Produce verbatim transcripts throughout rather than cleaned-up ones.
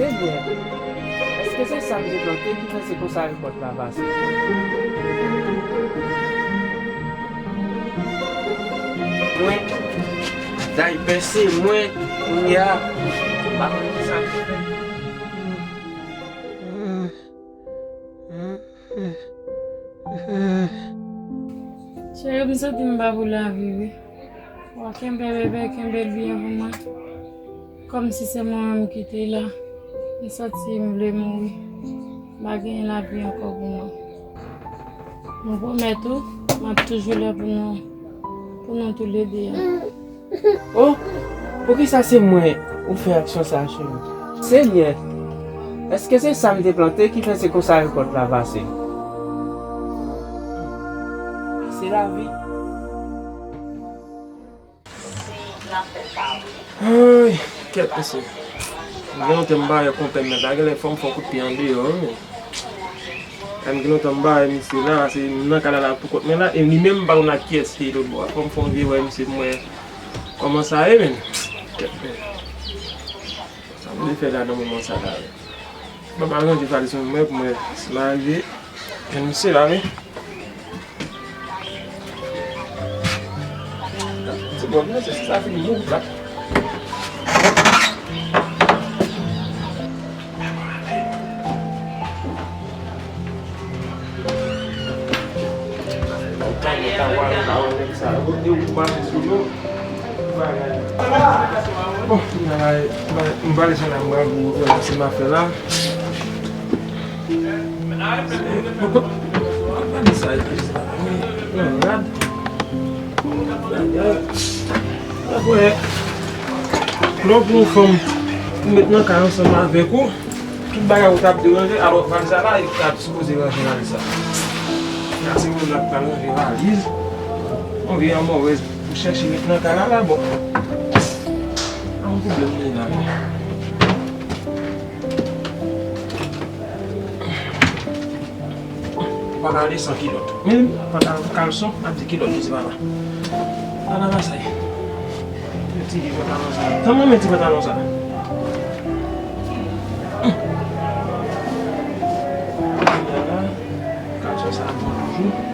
Ebyen, èske se sa m te plante ki fè se konsa rekòt la pase? Mwen, daypè se mwen, kounye a, m pa konn ki sa pou fè. Cheri, m santi m pa pou lavi, wi. Wa kenbe bebe, kenbe l byen pou mwen. Kòmsi se mwen menm ki te la. M santi m vle mouri. M pa genyen lavi ankò pou mwen. Mwen pwomèt ou, m ap toujou la pou nou, pou nou toulede a. Oh, poukisa se mwen ou fè aksyon sa a, cheri? Senyè, èske se sa m te plante ki fè se konsa rekòt la pase? Se lavi. Ay, kèt mesye. M gen lontan m pa wè konpè m nan, sa genlè fò m fè yon kout pye andeyò, wi. M gen lontan m pa wè misye la, se nan kay la, la pou kont mwen la, e li menm m pa konn ak kiyès li ye lòt bò a. Fò m fè yon vye wè misye pou m wè kòman sa ye, menn. Kèt, menn. Sa m vle fè la nan moman sa la, wi. Mwen pa ranje valiz mwen pou mwen si m arive jwenn misye la, wi. Ti bòb, mesye, si sa fini, nou la. Bon, m pral desann la, m pral pou wè sa m ap fè la. Gade sa, gade sa. Non, gad. Apre, lè w pran yon fanm pou met nan kay ansanm avèk ou, tout bagay ou t ap deranje, alò valiz sa la, e ou t ap sipoze ranje valiz sa. La, se moun la k pral ranje valiz. Yon vye anmorèz pou chèche met nan kay la, la, bon. Pa yon pwoblèm li la, non. Ou pa ka ale san kilòt. Menm pantalon, kalson, m ap di kilòt, je sais pas. Ala masay. Yon ti vye pantalon sa. Tann mwen men ti pantalon sa. Ala, kalson sa bon toujou.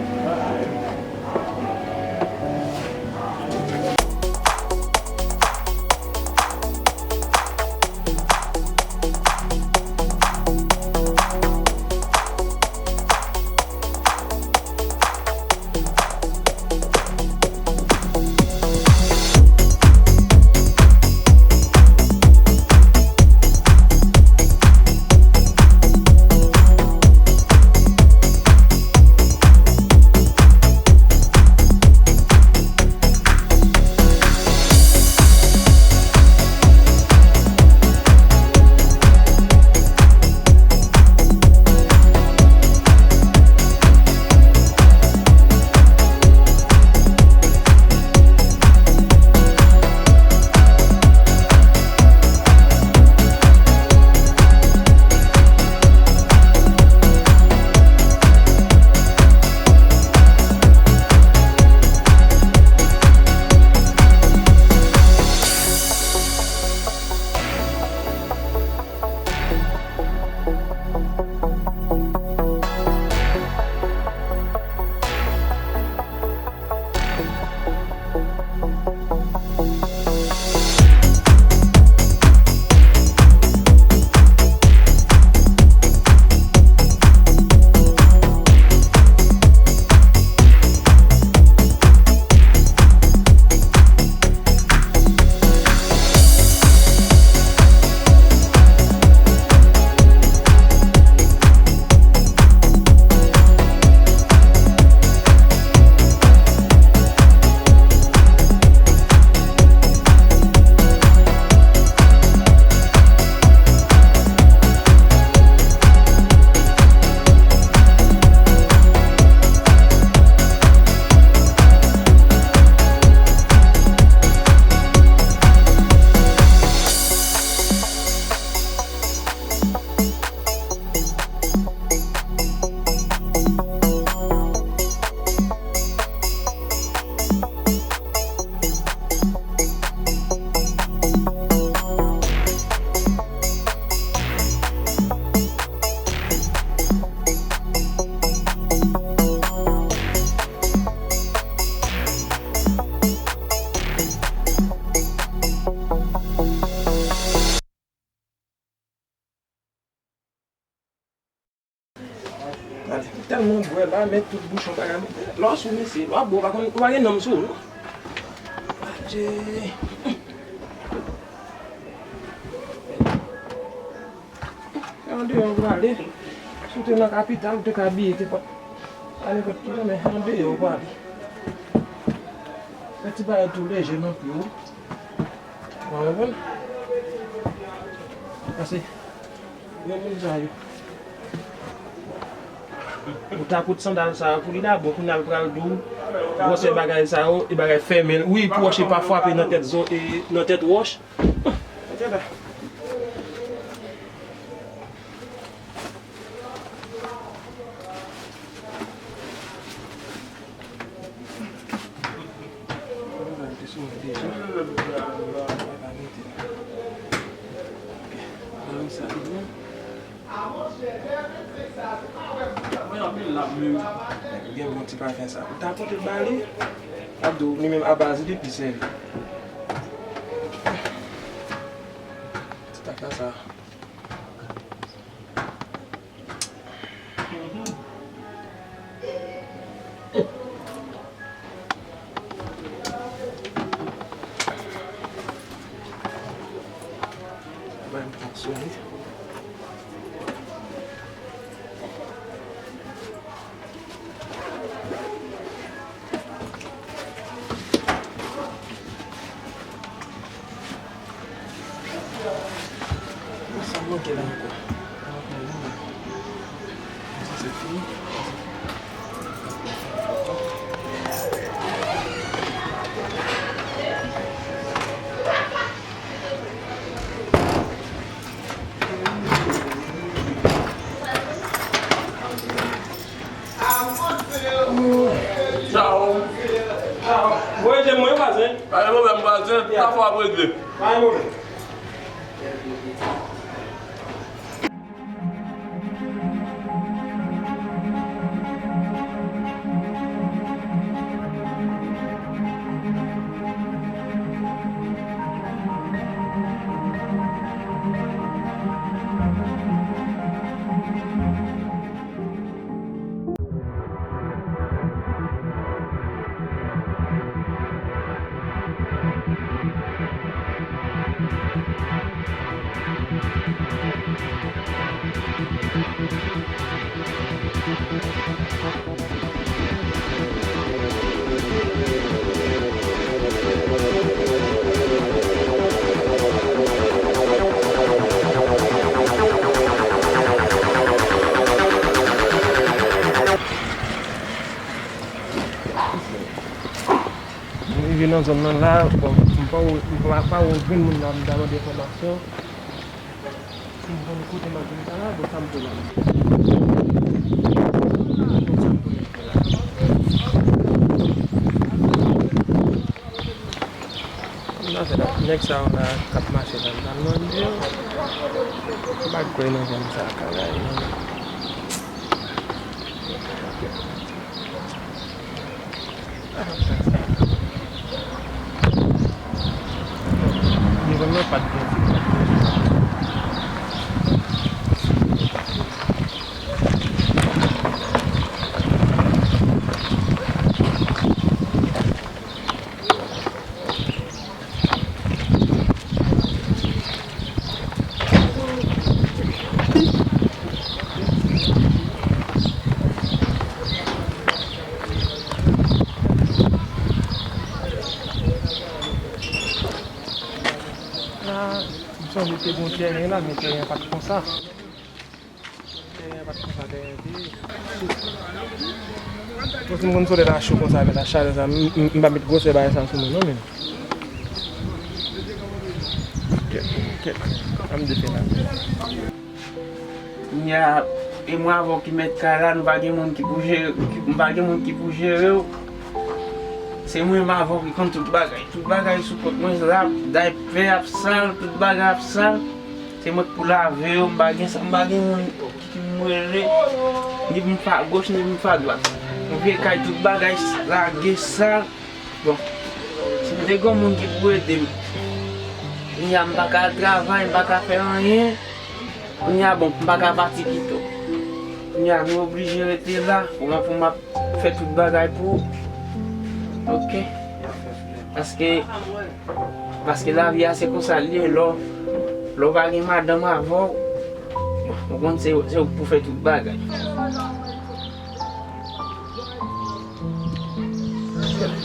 Nan bwè la, men tout bouchon bagay. Lè w sou mesye, lè w ap bwè, w pa konn, ou pa gen nanm sou ou, non. Adje. Andeyò w prale. Si w te nan kapital, ou te ka abiye, te pa, pa nenpòt ki jan, men andeyò w prale. Fè ti bagay tou lejè nan pye w. Ou konprann? Pase. Granmoun sa yo. Ou ta kout sandal sa yo pou li dabò, kounye a l pral di w gwosè bagay sa yo, e bagay fèmen l. Wi, pou wòch e pa frape nan tèt zo, e nan tèt wòch. Gade la. Nèg gen bon ti pafen sa. Ou ta pote l ba li. L ap di w li menm abaz li depi sèvi. Ti tafya sa. Bay m fonksyone. Sa bloke la ankò. Sa se fini. Tchao. Tchao. Mwen, je mwen, vwazen. Pa gen pwoblèm, vwazen. Tout afè w ap regle. Pa gen pwoblèm. M rive nan zòn nan la, bon, m pa wè, m pa, pa wè grenn moun la, m ta mande enfòmasyon. Si m konn kote m ap vin sa la, bon, sa m fè la. Bon, sa m konnen fè la. Sa m fè la. Nèg sa yo la k ap mache la, m ta mande yo. M pa kwè nan zòn sa a ka gaye, non. Devan nan pa t gen. La, m sonje te gon tèren la, men tèren an pa t konsa. Tèren an pa t konsa, tèren an te. Bon, si m konn solèy la cho konsa, avè la chalè sa, m, m, m pa met gwosè bagay sa sou mwen, non, men. Kèt, kèt. Ann defen la. Kounye a, e mwen avè w ki mèt kay la, nou pa gen moun ki pou jere, ki, nou pa gen moun ki pou jere w. Se mwen menm avè w ki konn tout bagay. Tout bagay sou kont mwen la, daypè ap sal, tout bagay ap sal. Se mwen k pou lave yo, m pa gen sa, m pa gen moun ki, ki m rele, ni pou m fè agoch, ni pou m fè adwat. Yon vye kay, tout bagay lage, sal. Bon, si m te gen yon moun ki pou ede m, kounye a m pa ka al travay, m pa ka fè anyen. Kounye a, bon, m pa ka pati pito. Kounye a, nou oblije rete la pou mwen, pou m ap fè tout bagay pou ou. Ok? Paske, paske lavi a se konsa l ye, lè w, lè w pa gen madanm avè w, ou konn se, se ou k pou fè tout bagay.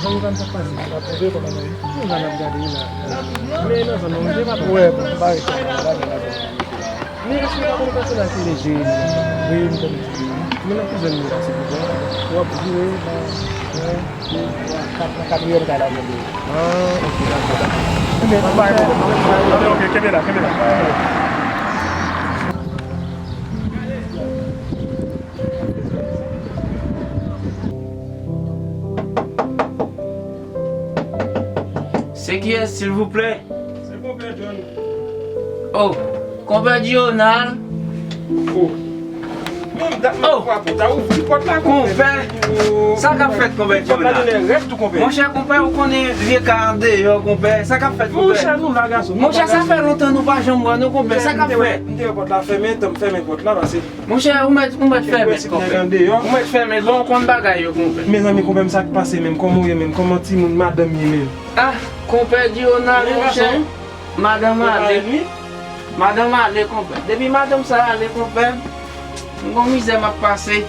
Zanmi pa m sa k pase, se pa pwòblèm, kòman nou ye? Nou la, n ap gade la. Men nan zòn nan, mwen pa wè, bon, m pa wè sa, m pa wè la. Men èske w pa konn pèsonaj ki rele Jeremi? Jeremi, m konnen Jeremi. Men nan ki zòn li ye la, silvouplè? W ap vire nan, nan, nan katriyèm kay la, mwen. Ah, ok, dakò, dakò. Ebyen, pa gen pwoblèm. Ok, ok, kenbe la, kenbe la. Se kiyès, silvouplè? Se konpè John. Oh, konpè Dional. Oh. Menm dat mwen frape, ta ouvri pòt la, konpè. Konpè, sa k ap fèt, konpè Dional? Pòt la genlè rèd tou, konpè. Monchè, konpè, ou konnen vye kay andeyò, konpè. Sa k ap fèt, konpè? Monchè, nou la, gason. Monchè, sa fè lontan nou pa janm wè, non, konpè. Sa k ap fèt? M te wè pòt la fèmen, tan m fèmen pòt la, pase Monchè, ou mèt, ou mèt fèmen, konpè. Ou mèt fèmen, lè w konn bagay yo, konpè. Mezanmi, konpè m, sa k pase menm? Kòman w ye menm? Kòman timoun, madanm ye menm? Ah, konpè Dional, monchè. Madanm ale. Madanm ale, konpè. Depi madanm sa ale, konpè, m gon mizè m ap pase.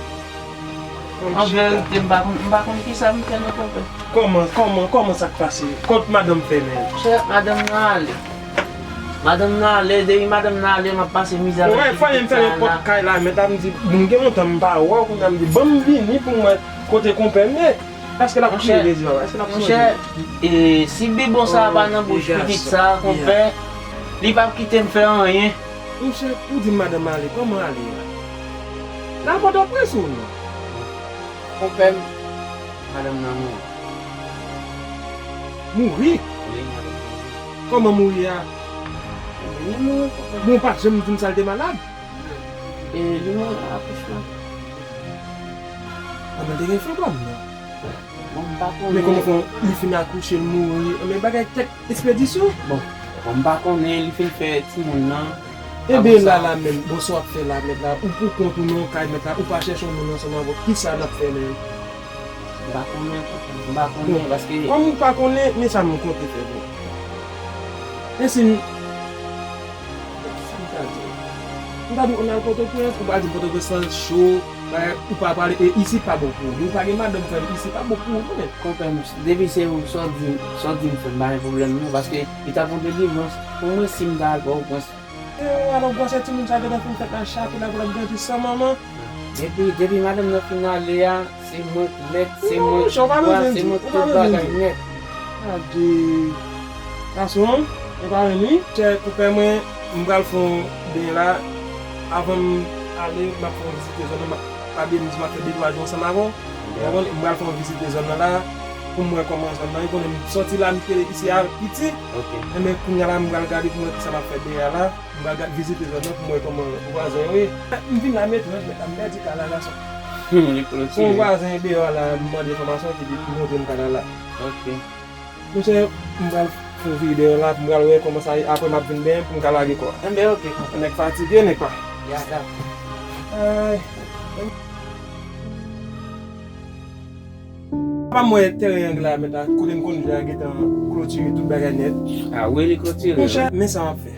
An verite, m pa konn, m pa konn kisa m fè non, konpè. Kòman, kòman, kòman sa k pase? Kot madanm fèmen? Monchè, madanm nan ale. Madanm nan ale, depi madanm nan ale, m ap pase mizè avèk pitit sa la. Ou wè, fò m fèmen pòt kay la, men ta m di, bon, gen lontan m pa wè w, kounye a m di, ban m vini pou m wè kote konpè m ye. Èske l ap kriye dezi a? Èske l ap sonje? Monchè, e, si bibwon sa a pa nan bouch pitit sa a, konpè, li p ap kite m fè anyen. Monchè, ou di madanm ale, kòman ale a? Nan Pòtoprens ou non? Konpè m, madanm nan mouri. Mouri? Wi, madanm nan mouri. Kòman mouri a? Li mouri, konpè m. Bon, ou pa t janm di m sa l te malad? E, li mouri nan akouchman. Anben, l te gen fanm non? Bon, m pa konnen. Men kòman fè li fin akouche, l mouri? Anben, bagay tèt Espedisyon? Bon, bon, m pa konnen, li fin fè timoun nan. Enben, la, la menm, bon, sa w ap fè la, mèt la, ou pou kont ou nan kay, mèt la, ou pa chèche yon moun ansanm avè w, kisa n ap fè menm? M pa konnen, m pa konnen, paske. Kòm ou pa konnen, men sa m konte fè pou ou. Men si m, sa m ta di w? M ta di w, ou nan Pòtoprens, ou pa di Pòtoprens lan cho, bagay, ou pa pale, e isit pa bon pou ou. Ou pa gen madanm, frè m, isit pa bon pou ou, non, men. Konpè m, depi se ou, sa w di, sa w di m fè, m pa gen pwoblèm, non, paske li t ap yon delivrans pou mwen si m ta al Pòtoprens. E, alò, gwosè timoun sa gentan fin fèt la, chape la, pou l ap grandi san manman. Depi, depi madanm nan fin ale a, se mwen k mèt, se mwen k bwa, se mwen k tout bagay nèt. Gade. Gason, e pa vre wi. Chè konpè mwen, m pral fè yon benyen la. Avan m ale, m ap fè yon vizite zòn nan. M ap, pa bliye m di m ap fè de twa jou ansanm avè w. Ou konprann? M pral fè yon vizite zòn nan la. Pou m wè kòman zòn nan ye. Ou konnen m sòti la, m te isi a piti. Ok. Enben, kounye a la, m pral gade pou m wè kisa m ap fè dèyè a la. M pral gad vizite zòn nan pou m wè kòman vwazen yo ye. M vin la, m etranj, mèt la, m pèdi kay la, gason. Hmm, li klotire. Yon vwazen deyò a la, m mande enfòmasyon, epi li montre m kay la la. Ok. Monchè, m pral fè yon vire deyò la, m pral wè kòman sa ye. Apre, m ap vin benyen pou m ka lage kò a. Enben, ok, konpè. Nèg fatige, nèg pa. Ya, dakò. Ay. Pa m wè teren angle la, mèt la, kote m konn jwe a gentan klotire tout bagay nèt. Ah wi, li klotire. Monchè, men sa m ap fè.